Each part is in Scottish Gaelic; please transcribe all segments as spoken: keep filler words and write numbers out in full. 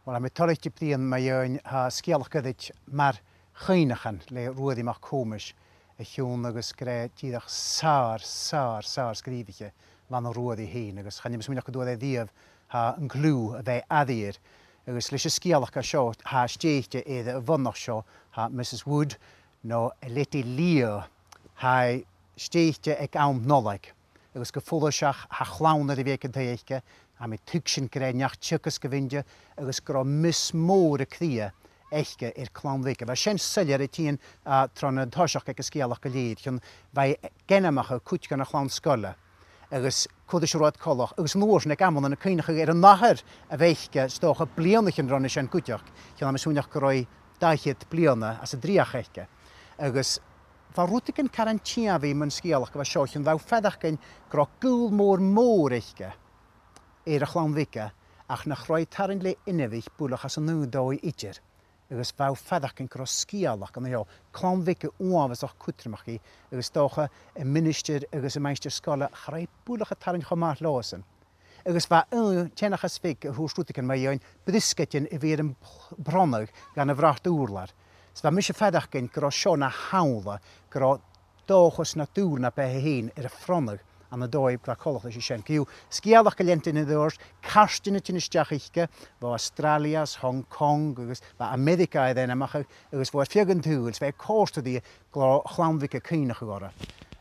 Uill, tha mi toilichte bruidhinn mu dheidhinn, tha sgeulachd ghoirid mar Chuimhneachan le Ruairidh MacThòmais a chionn agus gur e dìreach sàr, sàr, sàr sgrìobhaiche a bh' ann an Ruairidh fhèin, agus chan eil mi a' smaoineachadh gun d' fhuair e riamh, tha, an cliù a bhith air. Agus leis an sgeulachd seo, tha stèidhichte air a' bhonnaich seo, tha Mrs Wood, no a Letty Leo, tha i stèidhichte aig àm Nollaig, agus gu follaiseach tha clann air a bhith aig an taigh aice, tha mi a' tuigsinn gur e neach-teagaisg a bh' innte, agus gun robh meas mòr a' cridhe aice air clann bheaga. Bha sin soilleir a' tighinn, a, tron an toiseach aig an sgeulachd gu lèir, chionn bha i ag ainmeachadh cuid dha na clann-sgoile, agus cò ris a robh iad coltach, agus an uair sin aig amannan a' cuimhneachadh air an athair a bh' aice, 's dòcha bliadhnaichean roimhe sin cuideachd, chionn tha mi a' smaoineachadh gun robh i dà cheud bliadhna às an dreuchd aice. Agus bha rudeigin car an t-sìmplidh mun sgeulachd a bha seo, chionn bha thu a' faireachdainn gun robh gaol mòr, mòr aice air a' chlann bheaga, ach nach robh i a' tarraing le inbhich buileach às an aon dòigh idir. Agus bha thu a' faireachdainn gun robh sgeulachd ann a sheo, clann bheaga uabhasach cudromach i, agus 's dòcha am ministear agus am maighstir-sgoile, cha robh i buileach a' tarraing cho math leothasan. Agus bha aon t-seanchas bheag a' toirt rudeigin mu dheidhinn briosgaidean a bha air am bronnadh dhan a' bhrat ùrlair. Is bha mise a' faireachdainn gun robh seo na shamhla, gun robh dòchas na dùil na beatha fhèin air a phronnadh ann an dòigh gu bheil coltach leis a sin. Co-dhiù, sgeulachd gu leòr a' tighinn a-steach, cairtean a' tighinn a-steach thuice, bho Astràilia is Hong Kong, agus bha Ameireagaidh air ainmeachadh, agus bho air feadh an t-saoghail, is bha e a' còrdadh rithe gu robh a' chlann bheag a' cuimhneachadh orra.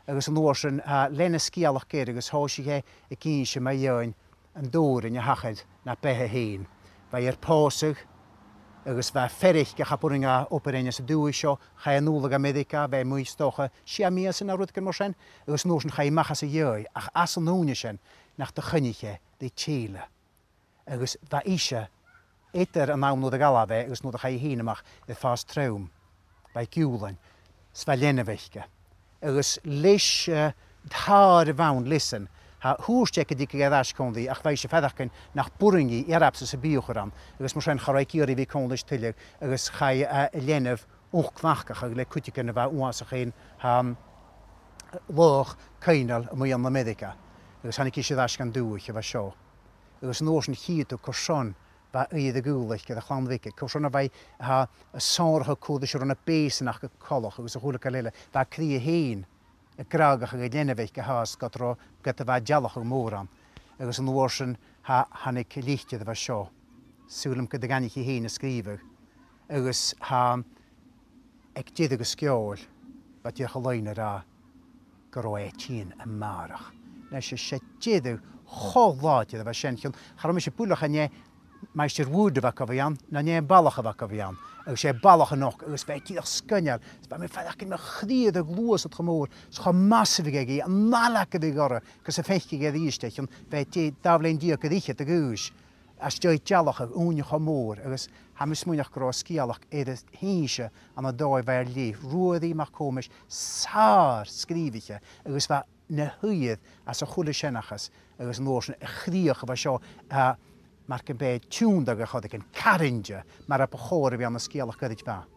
Agus an uair sin, a, lean an sgeulachd air, agus thòisich e ag innse mu dheidhinn an t-òrain a thachair na beatha fhèin. Bha i air pòsadh, agus bha fear aice a chaidh a bhruidhinn a obair fhèin anns an dùthaich seo, chaidh a-null gu Ameireagaidh, bha i mu, 's dòcha, sia mìosan no rudeigin mar sin, agus an uair sin chaidh i a-mach às a dhèidh, ach às an ùine sin nach do choinnich e ri tèile. Agus bha ise eadar an àm nuair a dh'fhalbh e agus nuair a chaidh i fhèin a-mach air fàs trom. Bha i a' giùlain, 's bha leanabh aice. Agus leis, eh, an tàir a bh' ann leis-san, tha, thuirt e gun tigeadh e air ais còmhla rithe, ach bha ise a' faireachdainn nach b' urrainn dhi earbsa sam bith a chur ann, agus mar sin cha robh i ag iarraidh a bhith còmhla ris tuilleadh, agus chaidh, eh, a leanabh uchd-mhacachadh le cuideigin a bha uabhasach fhèin, tha, laghach coibhneil a-muigh ann an Ameireagaidh, agus thàinig ise air ais dhan dùthaich a bha seo. Agus an uair sin chì thu carson bha uiread de dhùil aice air a' chlann bheaga, carson a bha i, tha, a' sònrachadh cò ris a robh na beusan aca coltach agus a h-uile càil eile. Bha a cridhe fhèin a' gràdhachadh a leanabh aice fhathast gu robh, ged a bha dealachadh mòr ann. Agus an uair sin, tha, thàinig an litir a bha seo. Saoilidh mi gun do dh'aithnich i fhèin a sgrìobhadh. Agus tha, aig deireadh an sgeòil, bha dìreach an loidhne ag ràdh gun robh e a' tighinn a-màireach. Nise, 's e deireadh cho làidir a bha sin, chionn cha robh mise buileach an e Maighstir Wood a bha gu bhith ann, no an e am balach a bha gu bhith ann. Agus 's e am balach a nochd, agus bha e dìreach sgoinneil, is bha mi a' faireachdainn mo chridhe a' gluasad cho mòr, is cho math 's a bhiodh e, an fhàileadh a bhiodh orra, gus am faiceadh e a-rithist e, chionn bha e dà bhliadhna deug air fhichead a dh'aois. Às dèidh dealachadh ùine cho mòr, agus tha mi a' smaoineachadh gun robh an sgeulachd air a h-innse ann an dòigh mhath air leth. Ruairidh MacThòmais, sàr sgrìobhaiche, agus bha na shuidhe às a h-uile seanchas, agus an uair sin a' chrìoch a bha seo, a, mar gum biodh e tionndadh air choreigin, carthannte, mar a bu chòir a bhith ann an sgeulachd ghoirid mhath.